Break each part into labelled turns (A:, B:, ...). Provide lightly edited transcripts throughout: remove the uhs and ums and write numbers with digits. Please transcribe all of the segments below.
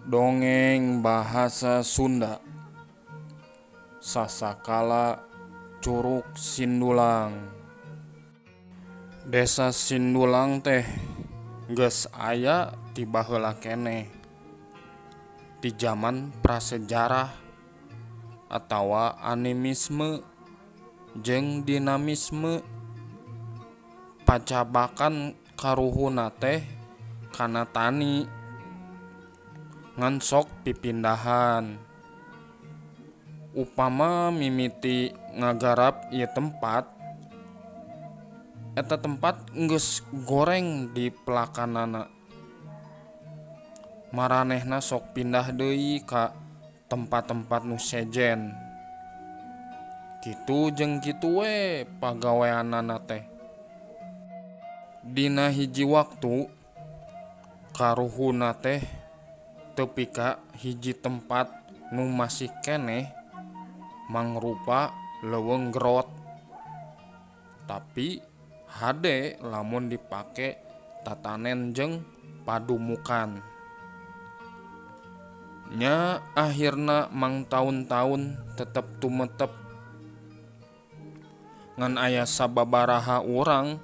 A: Dongeng Bahasa Sunda Sasakala Curug Sindulang. Desa Sindulang teh geus aya ti baheula keneh ti jaman prasejarah atawa animisme jeung dinamisme. Pacabakan karuhunna teh kana tani ngan sok pipindahan. Upama mimiti ngagarap ieu tempat, eta tempat geus goreng di pelakanana. Maranehna sok pindah deui ka tempat-tempat nu sejen. Kitu jeung kitu we pagaweanana teh. Dina hiji waktu karuhunna teh tepi ka hiji tempat nu masih keneh mangrupa leuweung grot. Tapi hade lamun dipake tatanen jeung padumukan. Nya akhirna mangtaun-taun tetep tumetep. Ngan aya sababaraha urang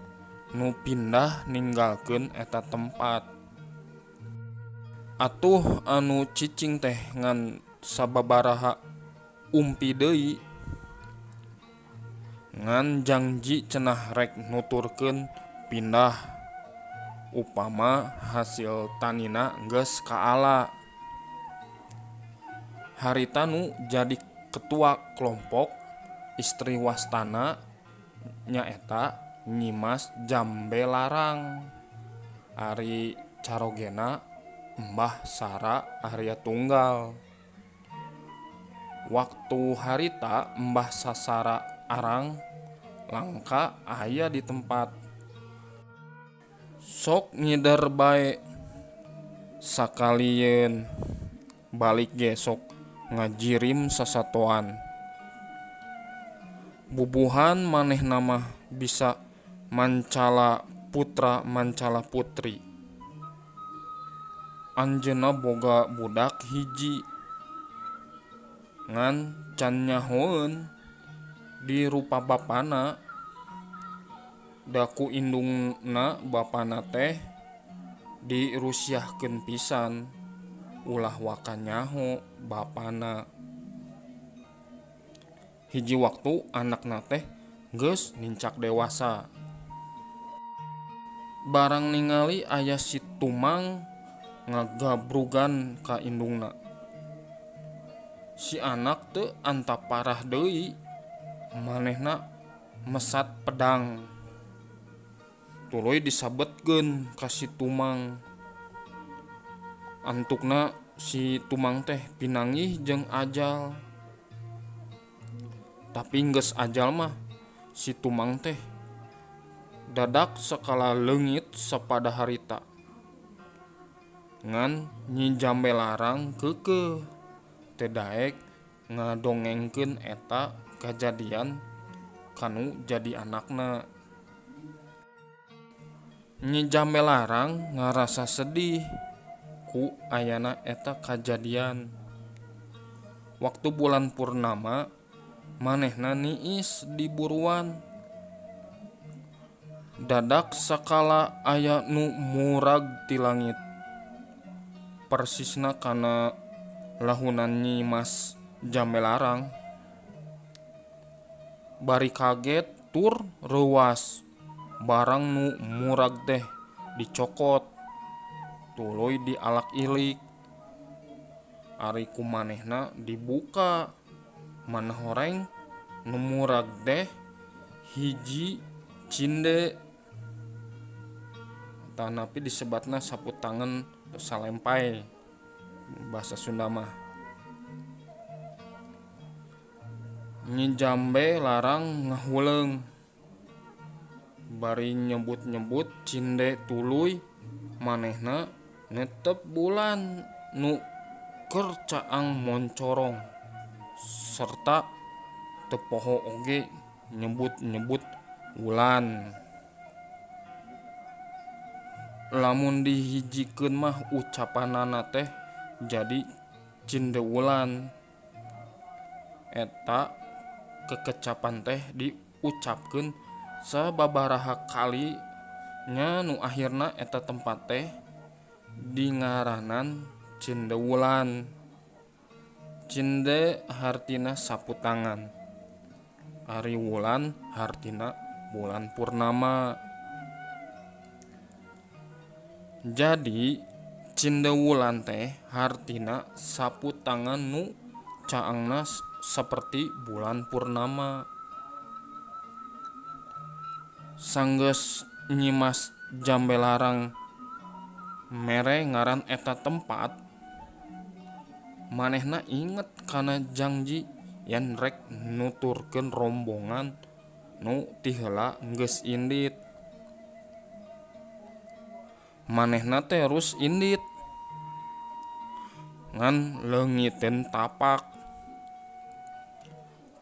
A: nu pindah ninggalkeun eta tempat. Atuh anu cicing teh ngan sababaraha umpi deui. Ngan jangji cenah rek nuturkeun pindah upama hasil tanina geus kaala. Harita nu jadi ketua kelompok istri wastana nyaeta Nyi Mas Jambe Larang. Ari carogena Mbah Sara Arya Tunggal. Waktu harita Mbah Sasara Arang langka aya di tempat. Sok ngider bae sakalieun balik ge sok ngajirim sasatoan. Bubuhan manehna mah bisa mancala putra mancala putri. Anjeunna boga budak hiji ngan can nyahoeun di rupa bapana. Da ku indungna bapana teh dirusiahkeun pisan ulah waka nyaho bapana. Hiji waktu anakna teh geus nincak dewasa. Barang ningali aya si Tumang ngagabrugan ka indungna. Si anak teu antap parah deui, manehna mesat pedang. Tuluy disabetkeun ka si Tumang. Antukna si Tumang teh pinanggih jeung ajal. Tapi geus ajal mah si Tumang teh dadak sakala leungit sapada harita. Ngan Nyi Jambe Larang keukeuh teu daek ngadongengkeun eta kajadian kanu jadi anakna. Nyi Jambe Larang ngarasa sedih ku ayana eta kajadian. Waktu bulan purnama manehna niis di buruan. Dadak sakala aya nu murag ti langit. Persisna kana lahunan Nyi Mas Jambe Larang. Bari kaget tur reuwas barang nu murag teh dicokot tuluy dialak-ilik. Ari ku manehna dibuka mana horeng nu murag teh hiji cinde. Tanapi disebatna sapu tangan salempai bahasa Sunda mah. Nyi Jambe Larang ngahuleung bari nyebut-nyebut cinde tuluy manehna netep bulan nu keur caang moncorong serta teu poho oge nyebut-nyebut wulan. Lamun dihijikeun mah ucapanana teh jadi Cindewulan. Eta kekecapan teh diucapkeun sababaraha kali nya nu akhirna eta tempat teh dingaranan Cindewulan. Cinde hartina sapu tangan, ari wulan hartina bulan purnama. Jadi Cindewulan teh hartina sapu tangan nu caangna saperti bulan purnama. Sanggeus Nyimas Jambelarang mere ngaran eta tempat, manehna inget kana jangji yen rek nuturkeun rombongan nu ti heula geus indit. Manehna terus indit ngan leungiteun tapak.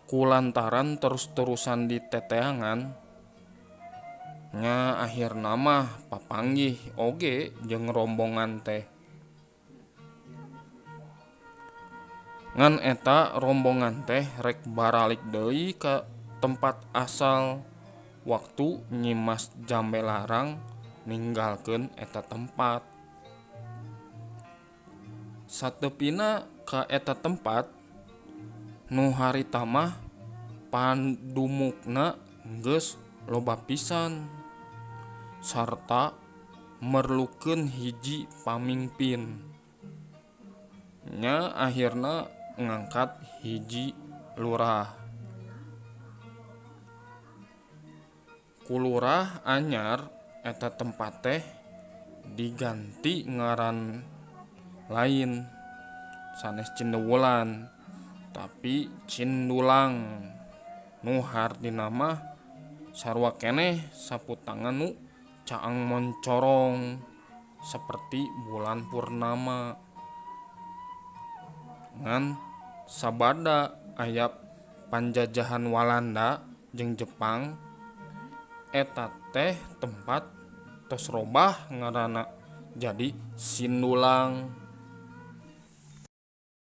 A: Kulantaran terus-terusan diteteangan nya akhirna mah papanggih oge jeung rombongan teh. Ngan eta rombongan teh rek baralik deui ka tempat asal waktu Nyimas Jambelarang ninggalkeun eta tempat. Satepina ka eta tempat nu harita mah pandumukna geus loba pisan sarta merlukeun hiji pamingpin. Nya akhirna ngangkat hiji lurah. Ku lurah anyar eta tempat teh diganti ngaran lain sanes Cindewulan tapi Cindulang nu hartina mah sarua keneh sapu tangan nu caang moncorong seperti bulan purnama. Ngan sabada aya panjajahan Walanda jeung Jepang eta teh tempat tos robah ngaranna jadi Sindulang.